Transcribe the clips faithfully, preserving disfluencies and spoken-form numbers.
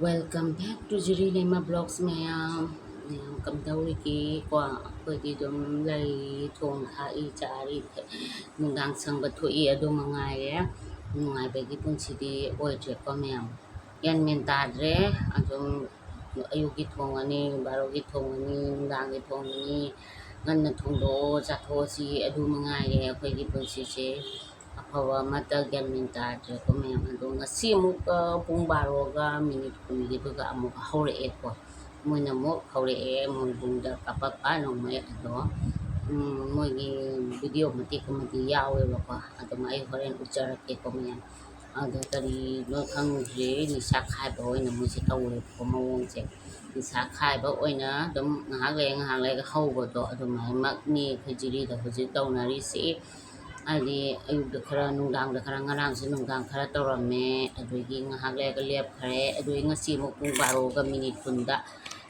Welcome back to Jiri Leima Vlogs ꯃꯌꯥꯝ꯫ ꯃꯌꯥꯝ ꯀꯝꯗꯧꯔꯤꯒꯦ? ꯀꯣ, ꯑꯩꯈꯣꯏꯗꯤ ꯑꯗꯨꯝ ꯂꯩ, ꯊꯣꯡ ꯊꯥꯛꯏ, ꯆꯥꯔꯤ, ꯅꯨꯡꯗꯥꯡ ꯁꯪꯕ ꯊꯣꯛꯏ, ꯑꯗꯨ ꯃꯉꯥꯏꯔꯦ꯫ ꯅꯨꯡꯉꯥꯏꯕꯒꯤ ꯄꯨꯟꯁꯤꯗꯤ ꯑꯣꯏꯗ꯭ꯔꯦꯀꯣ ꯃꯌꯥꯝ꯫ ꯒ꯭ꯌꯥꯟ ꯃꯦꯟ ꯇꯥꯗ꯭ꯔꯦ꯫ ꯑꯗꯨꯝ ꯑꯌꯨꯛꯀꯤ ꯊꯣꯡꯉꯅꯤ, ꯕꯥꯔꯣꯒꯤ ꯊꯣꯡꯉꯅꯤ, ꯅꯨꯡꯗꯥꯡꯒꯤ ꯊꯣꯡꯉꯅꯤ, ꯉꯟꯅ ꯊꯣꯡꯗꯣꯛꯑꯣ, ꯆꯥꯊꯣꯛꯑꯁꯤ, ꯑꯗꯨ ꯃꯉꯥꯏꯔꯦ ꯑꯩꯈꯣꯏꯒꯤ ꯄꯨꯟꯁꯤꯁꯦ꯫ ꯑꯐꯕ ꯑꯃꯠꯇ ꯒ꯭ꯌꯥꯟ ꯃꯦꯟ ꯇꯥꯗ꯭ꯔꯦꯀꯣ ꯃꯌꯥꯝ꯫ ꯑꯗꯣ ꯉꯁꯤ ꯑꯃꯨꯛ, ꯑ, ꯄꯨꯡ ꯕꯥꯔꯣꯒ ꯃꯤꯅꯤꯠ ꯀꯨꯟꯒꯤꯗꯨꯒ ꯑꯃꯨꯛ ꯍꯧꯔꯛꯑꯦꯀꯣ꯫ ꯃꯣꯏꯅ ꯑꯃꯨꯛ ꯍꯧꯔꯛꯑꯦ, ꯃꯣꯏꯕꯨꯡꯗ ꯀꯥꯞꯄꯛꯄ ꯅꯣꯡꯃꯩ ꯑꯗꯣ, ꯎꯝ, ꯃꯣꯏꯒꯤ video ꯃꯇꯦꯛ ꯑꯃꯗꯤ ꯌꯥꯎꯋꯦꯕꯀꯣ꯫ ꯑꯗꯨꯝ ꯑꯩ ꯍꯣꯔꯦꯟ ꯎꯠꯆꯔꯛꯀꯦꯀꯣ ꯃꯌꯥꯝ꯫ ꯑꯗꯣ ꯀꯔꯤꯅꯣ ꯈꯪꯗ꯭ꯔꯦ, ꯅꯤꯁꯥ ꯈꯥꯏꯕ ꯑꯣꯏꯅ ꯃꯣꯏꯁꯦ ꯇꯧꯔꯦꯕꯀꯣ ꯃꯑꯣꯡꯁꯦ꯫ ꯅꯤꯁꯥ ꯈꯥꯏꯕ ꯑꯣꯏꯅ ꯑꯗꯨꯝ ꯉꯥꯏꯍꯥꯛ ꯂꯩꯔ ꯉꯥꯏꯍꯥꯛ ꯂꯩꯔꯒ ꯍꯧꯕꯗꯣ ꯑꯗꯨꯃꯥꯏꯅꯃꯛꯅꯤ ꯑꯩꯈꯣꯏ ꯖꯤꯔꯤꯗ ꯍꯧꯖꯤꯛ ꯇꯧꯅꯔꯤꯁꯤ꯫ ꯍꯥꯏꯗꯤ ꯑꯌꯨꯛꯇ ꯈꯔ, ꯅꯨꯡꯗꯥꯡꯗ ꯈꯔ, ꯉꯔꯥꯡꯁꯨ ꯅꯨꯡꯗꯥꯡ ꯈꯔ ꯇꯧꯔꯝꯃꯦ, ꯑꯗꯨꯗꯒꯤ ꯉꯥꯏꯍꯥꯛ ꯂꯩꯔꯒ ꯂꯦꯞꯈ꯭ꯔꯦ, ꯑꯗꯨꯗꯒꯤ ꯉꯁꯤ ꯑꯃꯨꯛ ꯄꯨꯡ ꯕꯥꯔꯣꯒ ꯃꯤꯅꯤꯠ ꯀꯨꯟꯗ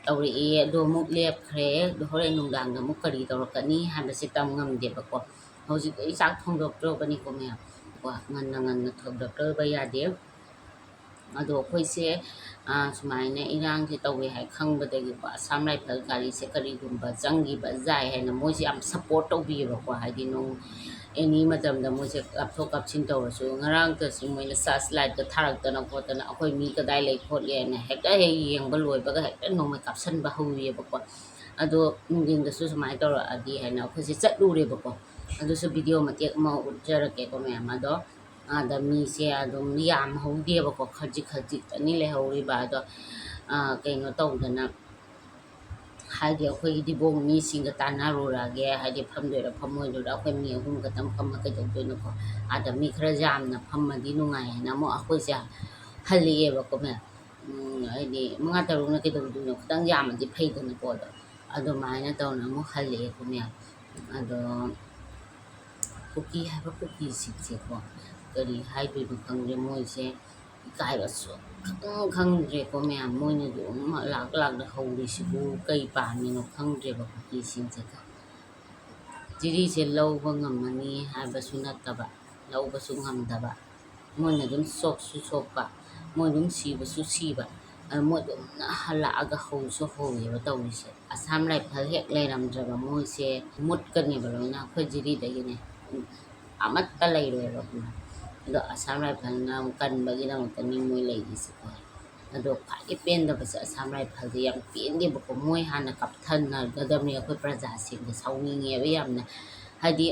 ꯇꯧꯔꯛꯑꯦ, ꯑꯗꯨ ꯑꯃꯨꯛ ꯂꯦꯞꯈ꯭ꯔꯦ꯫ ꯑꯗꯨ ꯍꯣꯔꯦꯟ ꯅꯨꯡꯗꯥꯡꯗ ꯑꯃꯨꯛ ꯀꯔꯤ ꯇꯧꯔꯛꯀꯅꯤ ꯍꯥꯏꯕꯁꯤ ꯇꯝ ꯉꯝꯗꯦꯕꯀꯣ꯫ ꯍꯧꯖꯤꯛ ꯑꯩ ꯆꯥꯛ ꯊꯣꯡꯗꯣꯛꯇ꯭ꯔꯕꯅꯤꯀꯣ ꯃꯌꯥꯝ꯫ ꯀꯣ, ꯉꯟꯅ ꯉꯟꯅ ꯊꯣꯡꯗꯣꯛꯇꯕ ꯌꯥꯗꯦ꯫ ꯑꯗꯣ ꯑꯩꯈꯣꯏꯁꯦ, ꯑ, ꯁꯨꯃꯥꯏꯅ ꯏꯔꯥꯡꯁꯦ ꯇꯧꯋꯦ ꯍꯥꯏ ꯈꯪꯕꯗꯒꯤꯀꯣ, ꯑꯁꯥꯝ ꯔꯥꯏꯐꯜ ꯒꯥꯔꯤꯁꯦ ꯀꯔꯤꯒꯨꯝꯕ ꯆꯪꯈꯤꯕ ꯌꯥꯏ ꯍꯥꯏꯅ ꯃꯣꯏꯁꯦ ꯌꯥꯝ support ꯇꯧꯕꯤꯌꯦꯕꯀꯣ꯫ ꯍꯥꯏꯗꯤ ꯅꯣꯡ any ꯃꯇꯝꯗ ꯃꯣꯏꯁꯦ ꯀꯥꯞꯊꯣꯛ ꯀꯥꯞꯁꯤꯟ ꯇꯧꯔꯁꯨ, ꯉꯔꯥꯡꯇꯁꯨ ꯃꯣꯏꯅ search light ꯀ ꯊꯥꯔꯛꯇꯅ ꯈꯣꯠꯇꯅ, ꯑꯩꯈꯣꯏ ꯃꯤ ꯀꯗꯥꯏ ꯂꯩ ꯈꯣꯠꯂꯤ ꯍꯥꯏꯅ ꯍꯦꯛꯇ ꯍꯦꯛ ꯌꯦꯡꯕ ꯂꯣꯏꯕꯒ ꯍꯦꯛꯇ ꯅꯣꯡꯃꯩ ꯀꯥꯞꯁꯤꯟꯕ ꯍꯧꯋꯦꯕꯀꯣ꯫ ꯑꯗꯣ ꯅꯨꯡꯊꯤꯟꯗꯁꯨ ꯁꯨꯃꯥꯏꯅ ꯇꯧꯔꯛꯑꯗꯤ ꯍꯥꯏꯅ ꯑꯩꯈꯣꯏꯁꯦ ꯆꯠꯂꯨꯔꯦꯕꯀꯣ꯫ ꯑꯗꯨꯁꯨ video ꯃꯇꯦꯛ ꯑꯃ ꯎꯠꯆꯔꯛꯀꯦꯀꯣ ꯃꯌꯥꯝ꯫ ꯑꯗꯣ ꯑꯥꯗ ꯃꯤꯁꯦ ꯑꯗꯨꯝ ꯌꯥꯝꯍꯧꯗꯦꯕꯀꯣ, ꯈꯖꯤꯛ ꯈꯖꯤꯛꯇꯅꯤ ꯂꯩꯍꯧꯔꯤꯕ꯫ ꯑꯗꯣ, ꯑ, ꯀꯩꯅꯣ ꯇꯧꯗꯅ, ꯍꯥꯏꯗꯤ ꯑꯩꯈꯣꯏꯒꯤ ꯗꯤꯕꯣꯡ ꯃꯤꯁꯤꯡꯒ ꯇꯥꯟꯅꯔꯨꯔꯒꯦ, ꯍꯥꯏꯗꯤ ꯐꯝꯗꯣꯏꯔꯥ ꯐꯝꯃꯣꯏꯗꯣꯏꯔꯥ, ꯑꯩꯈꯣꯏ ꯃꯤ ꯑꯍꯨꯝ ꯈꯛꯇꯪ ꯐꯝꯃ ꯀꯩꯗꯧꯗꯣꯏꯅꯣꯀꯣ, ꯑꯥꯗ ꯃꯤ ꯈꯔ ꯌꯥꯝꯅ ꯐꯝꯃꯗꯤ ꯅꯨꯡꯉꯥꯏ ꯍꯥꯏꯅ ꯑꯃꯨꯛ ꯑꯩꯈꯣꯏꯁꯦ ꯍꯜꯂꯛꯑꯦꯕꯀꯣ ꯃꯌꯥꯝ꯫ ꯎꯝ, ꯍꯥꯏꯗꯤ ꯃꯉꯥ ꯇꯔꯨꯛꯅ ꯀꯩꯗꯧꯗꯣꯏꯅꯣ, ꯈꯤꯇꯪ ꯌꯥꯝꯃꯗꯤ ꯐꯩꯗꯅꯀꯣ꯫ ꯑꯗꯣ ꯑꯗꯨꯃꯥꯏꯅ ꯇꯧꯅ ꯑꯃꯨꯛ ꯍꯜꯂꯛꯑꯦꯀꯣ ꯃꯌꯥꯝ꯫ ꯑꯗꯣ ꯀꯨꯀꯤ ꯍꯥꯏꯕ ꯀꯨꯀꯤꯁꯤꯡꯁꯦꯀꯣ, ꯀꯔꯤ ꯍꯥꯏꯗꯣꯏꯅꯣ ꯈꯪꯗ꯭ꯔꯦ, ꯃꯣꯏꯁꯦ ꯏꯀꯥꯏꯕ ꯁꯨꯛꯈꯪ ꯈꯪꯗ꯭ꯔꯦꯀꯣ ꯃꯌꯥꯝ꯫ ꯃꯣꯏꯅꯗꯤ ꯑꯗꯨꯝ ꯂꯥꯛ ꯂꯥꯛꯇ ꯍꯧꯔꯤꯁꯤꯕꯨ ꯀꯩ ꯄꯥꯝꯃꯤꯅꯣ ꯈꯪꯗ꯭ꯔꯦꯕ ꯀꯨꯀꯤꯁꯤꯡꯁꯦꯀꯣ꯫ ꯖꯤꯔꯤꯁꯦ ꯂꯧꯕ ꯉꯝꯃꯅꯤ ꯍꯥꯏꯕꯁꯨ ꯅꯠꯇꯕ, ꯂꯧꯕꯁꯨ ꯉꯝꯗꯕ, ꯃꯣꯏꯅ ꯑꯗꯨꯝ ꯁꯣꯛꯁꯨ ꯁꯣꯛꯄ, ꯃꯣꯏ ꯑꯗꯨꯝ ꯁꯤꯕꯁꯨ ꯁꯤꯕ, ꯑꯗꯨ ꯃꯣꯏ ꯑꯗꯨꯝ ꯍꯜꯂꯛꯑꯒ ꯍꯧꯁꯨ ꯍꯧꯋꯦꯕ ꯇꯧꯔꯤꯁꯦ꯫ ꯑꯁꯥꯝ ꯔꯥꯏꯐꯜ ꯍꯦꯛ ꯂꯩꯔꯝꯗ꯭ꯔꯕ ꯃꯣꯏꯁꯦ ꯃꯨꯠꯀꯅꯦꯕ ꯂꯣꯏꯅ꯫ ꯑꯩꯈꯣꯏ ꯖꯤꯔꯤꯗꯒꯤꯅꯦ ꯑꯃꯠꯇ ꯂꯩꯔꯣꯏꯕ꯫ ꯑꯗꯣ ꯑꯁꯥꯝ ꯔꯥꯏꯐꯜꯅ ꯑꯃꯨꯛ ꯀꯟꯕꯒꯤꯗꯃꯛꯇꯅꯤ ꯃꯣꯏ ꯂꯩꯔꯤꯁꯦꯀꯣ꯫ ꯑꯗꯣ ꯈ꯭ꯋꯥꯏꯗꯒꯤ ꯄꯦꯟꯗꯕꯁꯦ ꯑꯁꯥꯝ ꯔꯥꯏꯐꯜꯁꯦ ꯌꯥꯝ ꯄꯦꯟꯗꯦꯕꯀꯣ꯫ ꯃꯣꯏ ꯍꯥꯟꯅ ꯀꯥꯞꯊꯅꯒꯗꯕꯅꯤ ꯑꯩꯈꯣꯏ ꯄ꯭ꯔꯖꯥꯁꯤꯡꯁꯦ꯫ ꯁꯥꯎꯅꯤꯡꯉꯦꯕ ꯌꯥꯝꯅ꯫ ꯍꯥꯏꯗꯤ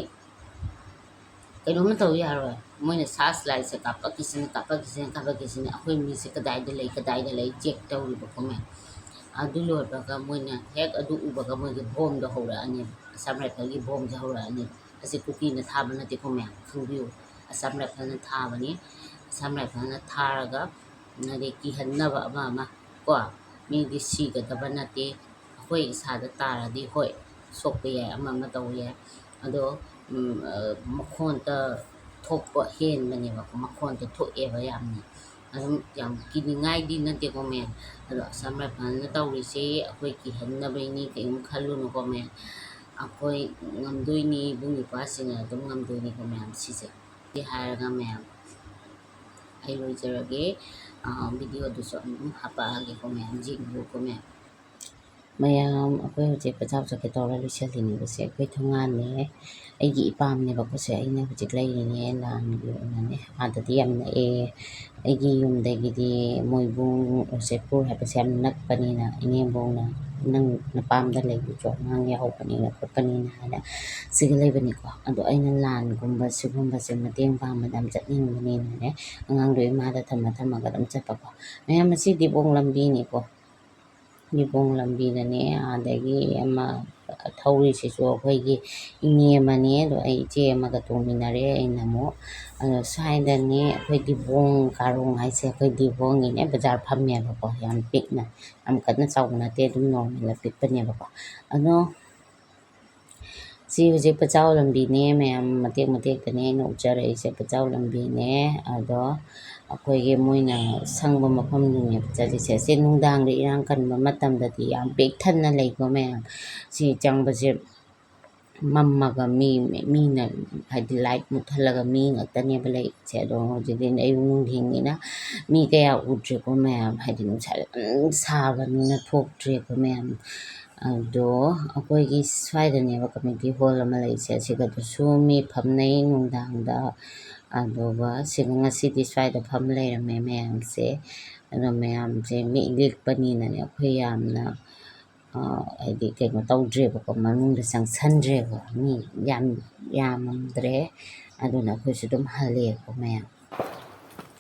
ꯀꯩꯅꯣꯝꯃ ꯇꯧ ꯌꯥꯔꯣꯏ꯫ ꯃꯣꯏꯅ ꯁꯥꯔꯆ ꯂꯥꯏꯠꯁꯦ ꯀꯥꯞꯄꯛꯈꯤꯁꯤꯅ, ꯀꯥꯞꯄꯛꯈꯤꯁꯤꯅ, ꯀꯥꯞꯄꯛꯈꯤꯁꯤꯅ, ꯑꯩꯈꯣꯏ ꯃꯤꯁꯦ ꯀꯗꯥꯏꯗ ꯂꯩ, ꯀꯗꯥꯏꯗ ꯂꯩ ꯆꯦꯛ ꯇꯧꯔꯤꯕꯀꯣ ꯃꯌꯥꯝ꯫ ꯑꯗꯨ ꯂꯣꯏꯕꯒ ꯃꯣꯏꯅ ꯍꯦꯛ ꯑꯗꯨ ꯎꯕꯒ ꯃꯣꯏꯒꯤ ꯕꯣꯝꯗꯣ ꯍꯧꯔꯛꯑꯅꯦꯕ, ꯑꯁꯥꯝ ꯔꯥꯏꯐꯜꯒꯤ ꯕꯣꯝꯁꯦ ꯍꯧꯔꯛꯑꯅꯦꯕ꯫ ꯑꯁꯤ ꯀꯨꯀꯤꯅ ꯊꯥꯕ ꯅꯠꯇꯦꯀꯣ ꯃꯌꯥꯝ, ꯈꯪꯕꯤꯌꯨ꯫ ꯑꯁꯥꯝ ꯔꯥꯏꯐꯜꯅ ꯊꯥꯕꯅꯤ꯫ ꯑꯁꯥꯝ ꯔꯥꯏꯐꯜꯅ ꯊꯥꯔꯒ, ꯑꯗꯩ ꯀꯤꯍꯟꯅꯕ ꯑꯃ ꯑꯃ ꯀꯣ, ꯃꯤꯗꯤ ꯁꯤꯒꯗꯕ ꯅꯠꯇꯦ꯫ ꯑꯩꯈꯣꯏ ꯏꯁꯥꯗ ꯇꯥꯔꯗꯤ ꯍꯣꯏ ꯁꯣꯛꯄ ꯌꯥꯏ, ꯑꯃ ꯑꯃ ꯇꯧꯕ ꯌꯥꯏ꯫ ꯑꯗꯣ ꯎꯝ, ꯑ, ꯃꯈꯣꯟꯇ ꯊꯣꯛꯄ ꯍꯦꯟꯕꯅꯦꯕꯀꯣ, ꯃꯈꯣꯟꯇ ꯊꯣꯛꯑꯦꯕ ꯌꯥꯝꯅ꯫ ꯑꯗꯨꯝ ꯌꯥꯝ ꯀꯤꯅꯤꯡꯉꯥꯏꯗꯤ ꯅꯠꯇꯦꯀꯣ ꯃꯌꯥꯝ꯫ ꯑꯗꯣ ꯑꯁꯥꯝ ꯔꯥꯏꯐꯜꯅ ꯇꯧꯔꯤꯁꯦ ꯑꯩꯈꯣꯏ ꯀꯤꯍꯟꯅꯕꯩꯅꯤ, ꯀꯔꯤꯝ ꯈꯜꯂꯨꯅꯨꯀꯣ ꯃꯌꯥꯝ꯫ ꯑꯩꯈꯣꯏ ꯉꯝꯗꯣꯏꯅꯤ, ꯏꯕꯨꯡ ꯏꯄ꯭ꯋꯥꯁꯤꯡꯅ ꯑꯗꯨꯝ ꯉꯝꯗꯣꯏꯅꯤꯀꯣ ꯃꯌꯥꯝ꯫ ꯁꯤꯁꯦ ꯁꯤ ꯍꯥꯏꯔꯒ ꯃꯌꯥꯝ ꯑꯩ ꯂꯣꯏꯖꯔꯒꯦ꯫ ꯑ, ꯚꯤꯗꯤꯑꯣꯗꯨꯁꯨ ꯑꯗꯨꯝ ꯍꯥꯄꯛꯑꯒꯦꯀꯣ ꯃꯌꯥꯝ, ꯌꯦꯡꯕꯤꯌꯨꯀꯣ ꯃꯌꯥꯝ꯫ ꯃꯌꯥꯝ, ꯑꯩꯈꯣꯏ ꯍꯧꯖꯤꯛ ꯕꯖꯥꯔ ꯆꯠꯀꯦ ꯇꯧꯔ ꯂꯣꯏꯁꯤꯜꯂꯤꯅꯦꯕꯁꯦ꯫ ꯑꯩꯈꯣꯏ ꯊꯣꯡꯒꯥꯟꯅꯦ, ꯑꯩꯒꯤ ꯏꯄꯥꯝꯅꯦꯕꯀꯣ ꯁꯦ꯫ ꯑꯩꯅ ꯍꯧꯖꯤꯛ ꯂꯩꯔꯤꯅꯦ ꯂꯥꯟꯒꯤ ꯑꯣꯏꯅꯅꯦ꯫ ꯑꯥꯗꯗꯤ ꯌꯥꯝ ꯅꯛꯑꯦ꯫ ꯑꯩꯒꯤ ꯌꯨꯝꯗꯒꯤꯗꯤ ꯃꯣꯏꯕꯨꯡ ꯎꯆꯦꯛꯄꯨꯔ ꯍꯥꯏꯕꯁꯦ ꯌꯥꯝ ꯅꯛꯄꯅꯤꯅ, ꯏꯅꯦꯝꯕꯣꯛꯅ "ꯅꯪ ꯅꯄꯥꯝꯗ ꯂꯩꯕꯁꯨ ꯑꯉꯥꯡ ꯌꯥꯎꯕꯅꯤꯅ ꯈꯣꯠꯄꯅꯤꯅ" ꯍꯥꯏꯅ ꯁꯤꯒ ꯂꯩꯕꯅꯤꯀꯣ꯫ ꯑꯗꯣ ꯑꯩꯅ ꯂꯥꯟꯒꯨꯝꯕ ꯁꯤꯒꯨꯝꯕꯁꯦ ꯃꯇꯦꯡ ꯄꯥꯡꯕꯗ ꯌꯥꯝ ꯆꯠꯅꯤꯡꯕꯅꯤꯅꯅꯦ, ꯑꯉꯥꯡꯗꯣ ꯏꯃꯥꯗ ꯊꯝꯃ ꯊꯝꯃꯒ ꯑꯗꯨꯝ ꯆꯠꯄꯀꯣ꯫ ꯃꯌꯥꯝ, ꯑꯁꯤ ꯗꯤꯕꯣꯡ ꯂꯝꯕꯤꯅꯤꯀꯣ꯫ ꯗꯤꯕꯣꯡ ꯂꯝꯕꯤꯗꯅꯦ, ꯑꯥꯗꯒꯤ ꯑꯃ ꯊꯧꯔꯤꯁꯤꯁꯨ ꯑꯩꯈꯣꯏꯒꯤ ꯏꯅꯦ ꯑꯃꯅꯦ, ꯑꯗꯣ ꯑꯩ ꯏꯆꯦ ꯑꯃꯒ ꯇꯣꯡꯃꯤꯟꯅꯔꯦ ꯑꯩꯅ ꯑꯃꯨꯛ꯫ ꯑꯗꯣ ꯁ꯭ꯋꯥꯏꯗꯅꯦ ꯑꯩꯈꯣꯏ ꯗꯤꯕꯣꯡ ꯀꯥꯔꯣꯡ ꯍꯥꯏꯁꯦ, ꯑꯩꯈꯣꯏ ꯗꯤꯕꯣꯡꯒꯤꯅꯦ ꯕꯖꯥꯔ ꯐꯝꯃꯦꯕꯀꯣ, ꯌꯥꯝ ꯄꯤꯛꯅ, ꯌꯥꯝ ꯀꯟꯅ ꯆꯥꯎꯕ ꯅꯠꯇꯦ, ꯑꯗꯨꯝ ꯅꯣꯔꯃꯦꯜ ꯄꯤꯛꯄꯅꯦꯕꯀꯣ꯫ ꯑꯗꯣ ꯁꯤ ꯍꯧꯖꯤꯛ ꯄꯆꯥꯎ ꯂꯝꯕꯤꯅꯦ ꯃꯌꯥꯝ, ꯃꯇꯦꯛ ꯃꯇꯦꯛꯇꯅꯦ ꯑꯩꯅ ꯎꯠꯆꯔꯛꯏꯁꯦ, ꯄꯆꯥꯎ ꯂꯝꯕꯤꯅꯦ꯫ ꯑꯗꯣ ꯑꯩꯈꯣꯏꯒꯤ ꯃꯣꯏꯅ ꯁꯪꯕ ꯃꯐꯝꯗꯨꯅꯦꯕ ꯆꯠꯂꯤꯁꯦ꯫ ꯑꯁꯤ ꯅꯨꯡꯗꯥꯡꯗ ꯏꯔꯥꯡ ꯀꯟꯕ ꯃꯇꯝꯗꯗꯤ ꯌꯥꯝ ꯄꯤꯛ ꯊꯟꯅ ꯂꯩꯀꯣ ꯃꯌꯥꯝ꯫ ꯁꯤ ꯆꯪꯕꯁꯦ ꯃꯝꯃꯒ ꯃꯤ, ꯃꯤꯅ ꯍꯥꯏꯗꯤ light ꯃꯨꯠꯊꯠꯂꯒ ꯃꯤ ꯉꯥꯛꯇꯅꯦꯕ ꯂꯩꯔꯤꯁꯦ꯫ ꯑꯗꯣ ꯍꯧꯖꯤꯛꯇꯤ ꯑꯌꯨꯛ ꯅꯨꯡꯊꯤꯟꯅꯤꯅ ꯃꯤ ꯀꯌꯥ ꯎꯗ꯭ꯔꯦꯀꯣ ꯃꯌꯥꯝ, ꯍꯥꯏꯗꯤ ꯅꯨꯡꯁꯥ ꯌꯥꯝ ꯁꯥꯕꯅꯤꯅ ꯊꯣꯛꯇ꯭ꯔꯦꯀꯣ ꯃꯌꯥꯝ꯫ ꯑꯗꯣ ꯑꯩꯈꯣꯏꯒꯤ ꯁ꯭ꯋꯥꯏꯗꯅꯦꯕ community hall ꯑꯃ ꯂꯩꯔꯤꯁꯦ, ꯑꯁꯤꯒꯗꯁꯨ ꯃꯤ ꯐꯝꯅꯩ ꯅꯨꯡꯗꯥꯡꯗ꯫ ꯑꯗꯨꯒ ꯁꯤꯒ ꯉꯁꯤꯗꯤ ꯁ꯭ꯋꯥꯏꯗ ꯐꯝ ꯂꯩꯔꯝꯃꯦ ꯃꯌꯥꯝꯁꯦ꯫ ꯑꯗꯣ ꯃꯌꯥꯝꯁꯦ ꯃꯤ ꯂꯤꯛꯄꯅꯤꯅꯅꯦ ꯑꯩꯈꯣꯏ ꯌꯥꯝꯅ, ꯑ, ꯍꯥꯏꯗꯤ ꯀꯩꯅꯣ ꯇꯧꯗ꯭ꯔꯦꯕꯀꯣ, ꯃꯅꯨꯡꯗ ꯆꯪꯁꯟꯗ꯭ꯔꯦꯕ, ꯃꯤ ꯌꯥꯝ ꯌꯥꯝꯃꯝꯗ꯭ꯔꯦ꯫ ꯑꯗꯨꯅ ꯑꯩꯈꯣꯏꯁꯨ ꯑꯗꯨꯝ ꯍꯜꯂꯦꯀꯣ ꯃꯌꯥꯝ꯫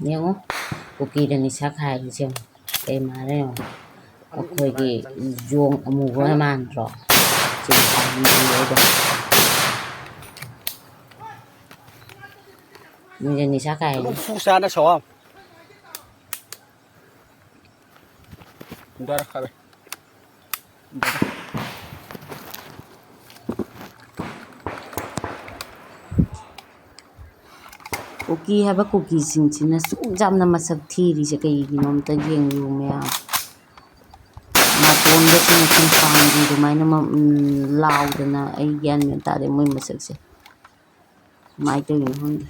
ꯌꯦꯡꯉꯣ, ꯀꯨꯀꯤꯗ ꯅꯤꯁꯥ ꯈꯥꯏꯔꯤꯁꯦ ꯌꯦꯡꯉꯣ, ꯀꯩ ꯃꯥꯜꯂꯦ ꯌꯦꯡꯉꯣ꯫ ꯑꯩꯈꯣꯏꯒꯤ ꯌꯣꯡ ꯑꯃꯨꯕ ꯃꯥꯟꯗ꯭ꯔꯣ? ꯆꯤꯡ ꯄꯥꯝꯕꯤꯗꯣ꯫ ꯃꯤꯁꯦ ꯅꯤꯁꯥ ꯈꯥꯏꯔꯤꯅꯦ꯫ Fusa na sawam. Dara khabe. ꯀꯨꯀꯤ ꯍꯥꯏꯕ ꯀꯨꯀꯤꯁꯤꯡꯁꯤꯅ ꯁꯨꯛ ꯌꯥꯝꯅ ꯃꯁꯛ ꯊꯤꯔꯤꯁꯦ ꯀꯩꯒꯤꯅꯣ ꯑꯝꯇ ꯌꯦꯡꯕꯤꯌꯨ ꯃꯌꯥꯝ꯫ ꯅꯥꯇꯣꯟꯒꯁꯤꯅ ꯆꯤꯡꯄꯥꯟꯒꯤ ꯑꯗꯨꯃꯥꯏꯅ ꯃ-, ꯎꯝ, ꯂꯥꯎꯗꯅ ꯑꯩ ꯒ꯭ꯌꯥꯟ ꯃꯦꯟ ꯇꯥꯗꯦ ꯃꯣꯏ ꯃꯁꯛꯁꯦ꯫ ꯀꯃꯥꯏꯅ ꯇꯧꯔꯤꯅꯣ ꯈꯪꯗꯦ꯫